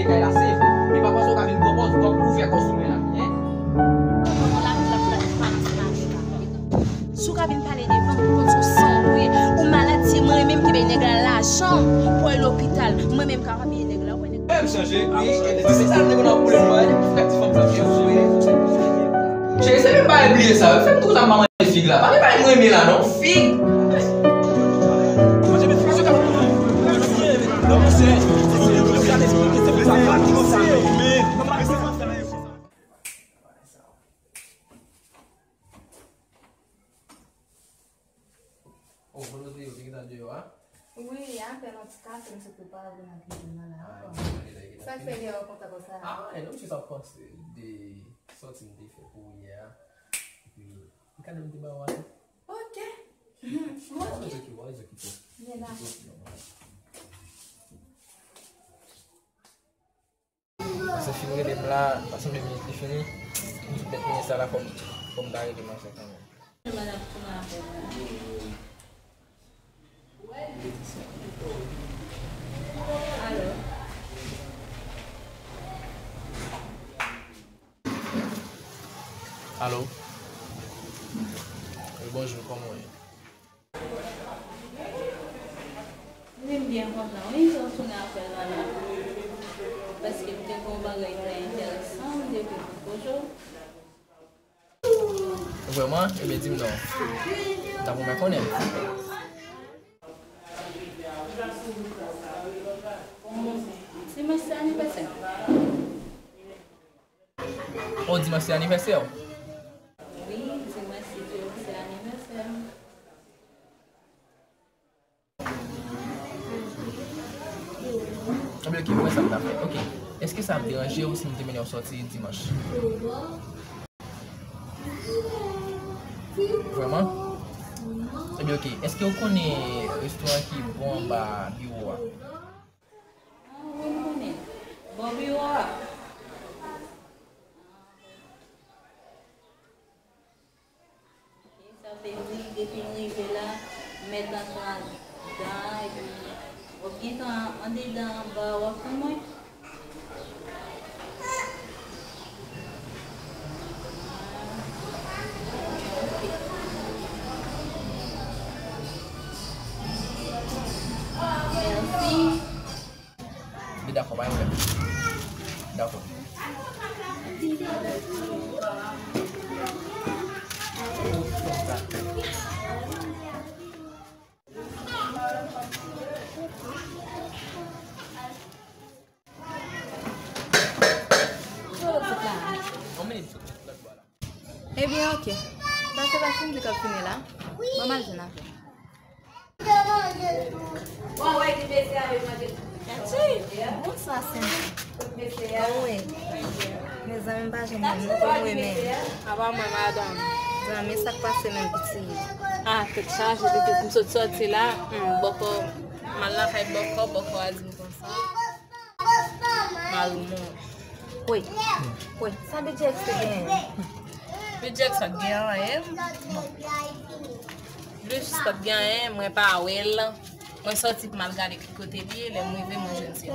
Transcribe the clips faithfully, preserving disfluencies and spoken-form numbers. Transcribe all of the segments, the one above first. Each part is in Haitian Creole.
Kay la safe. Men pa panse w ka vin pran pòz w ap ouvè kò sou mwen la, hein? Si w ka vin pale devan m, pou konn se yon san w ye, ou malad, se mwen menm ki bay nèg la lajan pou al lopital. Mwen menm ka pa peye nèg la, ou wè nèg la. Menm chanje, wi, e se sa nèg la nan pwoblèm mwen, e fè ti fanm sa fè sou. Cheri, se menm bagay bliye sa, wi, fè m tou sa, m pa manje fig la. Pa gen bagay m renmen la, non, fig. Oh, Rose, ou te gentan deyò a? Wi, apèn yon ti kafe, m sot prepare pou nan kizin nan la. Ah, ok, ok, ok. Sa k fè deyò kontan konsa? Ah, e non, m jis ap panse de sòti m te fè pou ou yè a. Epi, m ka di m te ba ou a tou. Ok. Mwen, ok. Mwen, ok, mwen, ok, mwen. Byen, dakò. Paske fim rele m la, pa sanble minit li fini. M di mèt minit sa la, fò m, fò m ta rele manje kanmenm. Alo? Alo? Wi, bonjou, kòman w ye? Wi, m byen kontan, wi, jan w tounen apèl la la. Paske m te gen yon bagay trè enteresan, m te vle pwopoze w. Vrèman? Ebyen, di m non. M ta pou mwen konnen. Dimanch se anivèsè m. Oh, dimanch se anivèsè w? Wi, dimanch se, se anivèsè m. Ebyen, ok, mwen sa m ta fè. Ok. Èske sa ap deranje w si m te mennen w sòti dimanch? Vrèman? Ebyen, ok. Èske w konnen restoran ki bò anba biwo a? Ah, wi, m konnen. Bò biwo a. Ok, sa vle di, depi m rive la, m mèt antre anndan, epi w ap gentan andedan anba, w ap tann mwen? Ah, ok. Mèsi. Li dakò, pa gen pwoblèm. Dakò. Ebyen, ok. Pase, pase, m di k ap fini la. Bon, m al jwenn avè l. Bon, wè ki mesye a yo manje. Bonswa, sè m. Kòman w ye? Mezanmi, m pa janm wè m, nou konn wè men. Apa mwen, madanm? Zanmi, sa k pase menm, piti? Ah, tèt chaje, depi m sot sòti la, hmm, bòkò, m al lakay bòkò, bòkò a di m konsa. Malou moun. Wi. Wi. Sa Bidjèks te genyen? Bidjèks pa t gen anyen. Li jis pa t gen anyen, mwen pa wè l. Mwen sòti pou m al gade ki kote li ye, lè m rive, mwen jwenn se li.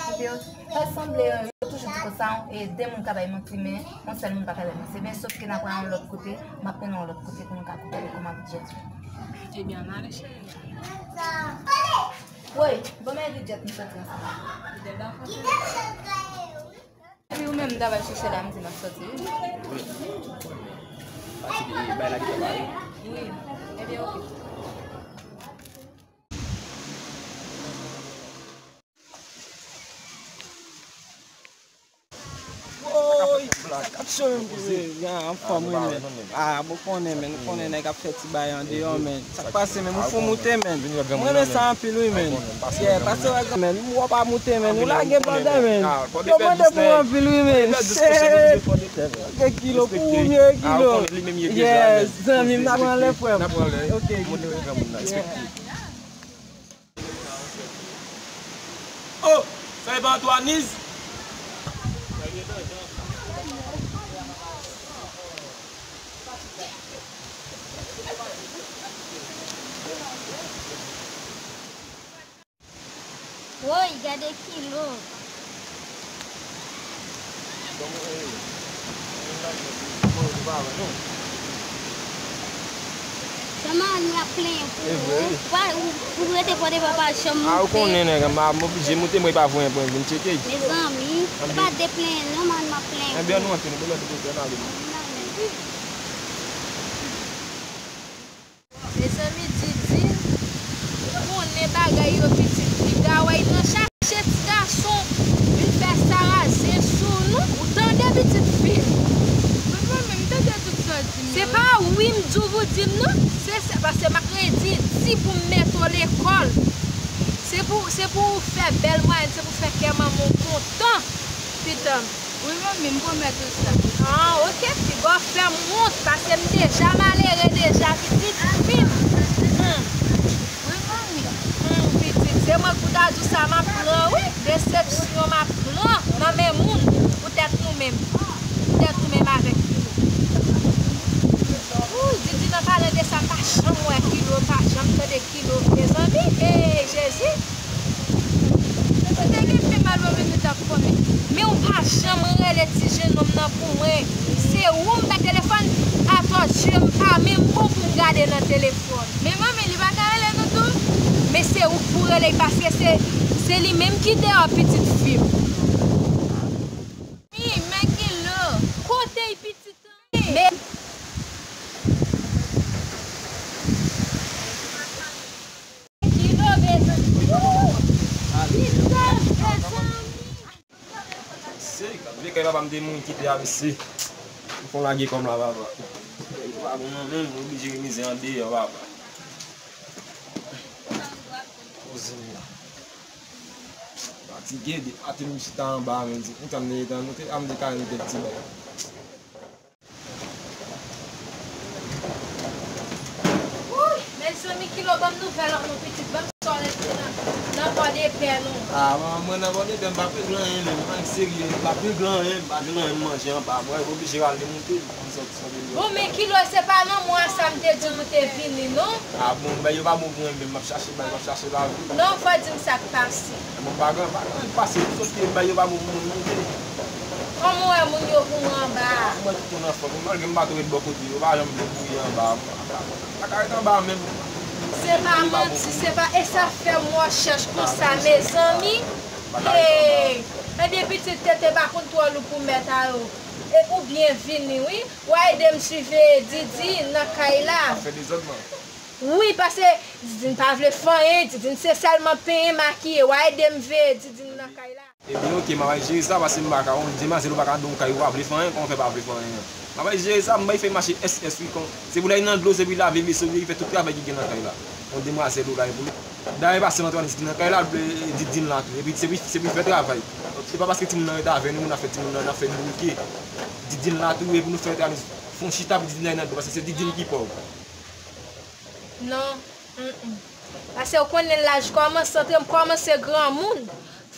Epi yo, sa sanble, yo toujou di konsa, e de moun ka bay manti, men yon sèl moun pa ka bay manti. Men sòf ke n ap wè yon lòt kote, m ap mennen yon lòt kote pou nou ka koute kòman Bidjèks ye. Ebyen, ann ale, cheri. Woy, ban m Bidjèks nou sòti ansanm. Epi ou menm, m ta pral chèche la, m di m ap sòti, wi. Wi. Pati de bay la ki fè pale. Wi. Ebyen, oke. Woy! Kat cho menm ki vre, gen anfòm, wi, men. Ah, bon, konnen, men, nou konnen nèg ap fè ti bagay andeyò, men. Sa k pase, men, ou fou moute, men. Mwen renmen sa anpil, wi, men. Yeah, pase wè, men. Ou pa moute, men. Ou lage banda, men. Yo mande pou anpil, wi, men. Shit! Gen kilo pou ou, vye kilo. Yes, zanmi m, n ap pran lè, frè m. Ok, kilo. Oh, sa e pa Antoiniz? Woy, gade kilo. Kòman nou ap plenyen pou ou? Ou pa, ou, ou rete pòde pa pa janm moute. Ah, ou konnen, nèg, m a, m oblije moute, mwen pa voye pou mwen vin tcheke. Mezanmi, se pa de plenyen non, man, m ap plenyen pou ou. Ebyen, nou antre, nou, nou antre, nou ale. Mezanmi, Didine, ou konnen bagay yo pitit fi, dawèy nan chache ti gason vin fè sarazen sou nou. Ou tande pitit fi m? Mwen menm, m tande tout sa w di m yo. Se pa wi m di w pou di m non. Se, se, paske m ap redi di pou m mete w lekòl. Se pou, se pou w fè bèl mwayèn, se pou w fè kè manman w kontan, pitit. Wi, manmi, m pwomèt ou sa. Ah, oke, piga w fè m wont, paske m deja malere deja, pitit fi m. Hmm. Wi, manmi. Hmm, pitit, se mwen k pou ta di w sa m ap pran, wi. Desepsyon m ap pran nan men moun, poutèt nou menm. Poutèt nou menm avèk Kilo. Wouy, Didi nan pale de sa, m pa janm wè Kilo, m pa janm tande Kilo, mezanmi. Hey, Jezi! Ou te gen pi mal, manmi, nou t ap konnen. Men ou pa janm rele ti jennonm nan pou mwen. Se ou m bay telefòn, atò je m pa menm bon pou m gade nan telefòn. Men manmi, li pa ka rele nou tou? Men se ou k pou rele l, paske se, se li menm ki deyò, pitit fi m. Men, men Kilo. Kote l, pitit? Men Kilo, mezanmi. Pitit, mezanmi. Se vye kay papa m te mouri kite a, mesye. M fon lage kò m la, papa. Pa bon non, menm, m oblije mizè andeyò, papa. Poze m la. Fatige, de maten m chita anba, menm di, kontan m te, nou te, a m te kare nou kèk ti bagay. Wouy, mezanmi, Kilo, ban m nouvèl an non, pitit, ban m sa w rete nan, nan Pòdepè non. Ah, mwen, mwen nan Pòdepè, m pa p regle anyen menm, ann serye, m pa p regle anyen, m pa jwenn anyen m manje anba, mwen oblije al demoute, m sòti sòti deyò. Bon, men Kilo, se pa lanmou a sa m te di w pou te vini non. Ah bon, bagay yo pa bon pou mwen menm, m ap chache bagay, m ap chache lavi. Non, fò w di m sa k pase. Bon, pa gen, pa gen anyen k pase, tout sa ki bay yo pa bon pou moun, men. Kòman w wè moun yo pou mwen anba a? Mwen tout moun anfòm, malgre m pa tou ret bò kote yo, yo pa janm vle m pou ye anba a. Pa ka ret anba a menm. Se pa manti, se pa, e sa fè m wè w chèch konsa, mezanmi. Hey! Ebyen, pitit tete pa konn twò lou pou mèt a yo. E ou byen vini, wi. W a ede m swive Didi nan kay la. Ap fè dezòd, man. Wi, paske Didine pa vle fè anyen, Didine se sèlman penyen, makiye. W a ede m veye Didine nan kay la. Ebyen, oke, m a bay jere sa, paske m pa ka, yon demwazèl ou pa ka don kay ou pa vle fè anyen, kòman w fè pa vle fè anyen an? M a bay jere sa, m bay fè mache S S wi, kon, se pou lè l nan dlo, se pou l lave veso, li fè tout travay ki gen nan kay la. Yon demwazèl ou la, e pou li. Dayè, pa sèl Antoine ki nan kay la, Didine la tou, epi se pou, se pou l fè travay. Se pa paske timoun nan rete avè nou, n ap fè timoun nan, n ap fè l bouke. Didine la tou, e pou nou fè travay, fè yon chita pou Didine la nan dlo, paske se Didine ki pòv. Non. Mm, mm. Paske w konnen laj kòmanse antre, m kòmanse granmoun.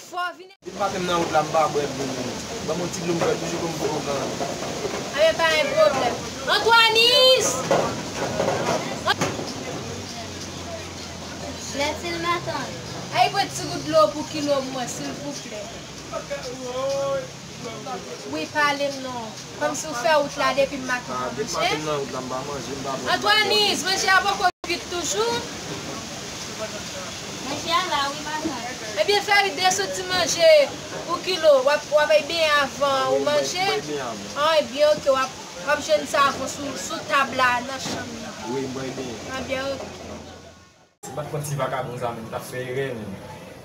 Fò w vin. Depi maten m nan wout la, m pa bwè dlo menm. Ban m yon ti dlo m bwè toujou pou m poko gran. Anben, pa gen pwoblèm. Antoinise! Lètil matant. Ay, pran ti gout dlo pou Kilo pou mwen, silvouplè. Wi, pale m non. Kòmsi w fè wout la depi maten w pa manje. Ah, depi maten nan wout la, m pa manje, m pa bwè. Antoinise, manje a poko kwit toujou? Manje a la, wi, matant. Ebyen, fè de soti manje pou Kilo. W ap, w ap byen avan ou manje? Wi, m bwè byen avan. Ah, ebyen, oke, w ap, w ap jwenn sa avan sou, sou tab la, nan chanm nan. Wi, m bwè byen. Anben, oke. Si m pa t pran ti vakabon sa menm, m t ap fè erè menm.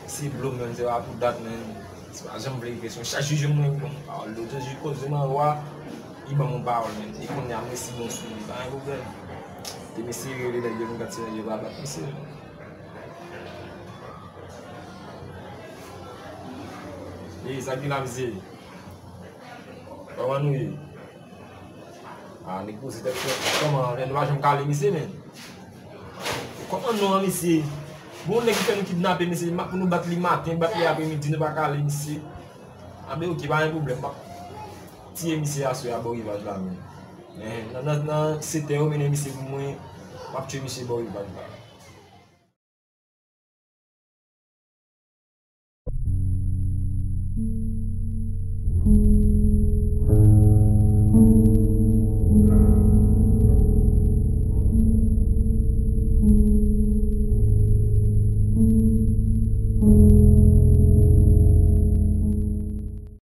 Se blo menm, se pa pou dat menm. Se pa janm vle rive sou mwen. Chak jou jwenn mwen, bon, pawòl. Lòt jou koze m a lwa, li ban m yon pawòl menm. E kounye a, mwen si bon sou li, pa gen pwoblèm. Te mesye rele nèg yo, m gad se nèg yo pa bat mesye. E sa ki la, mesye? Kòman nou ye? Ah, nèg poze tèt frè. Kòman, nou pa janm kale misye, men? Kòman non an, misye? Bon, nèg ki fè nou kidnape, misye, pou nou bat li maten, bat li apremidi, nou pa kale misye. Anben, oke, pa gen pwoblèm, m ap tiye misye aswè a bò Rivaj la, men. Men, nan, nan, nan sèt è, yo mennen misye pou mwen, m ap tiye misye bò Rivaj la.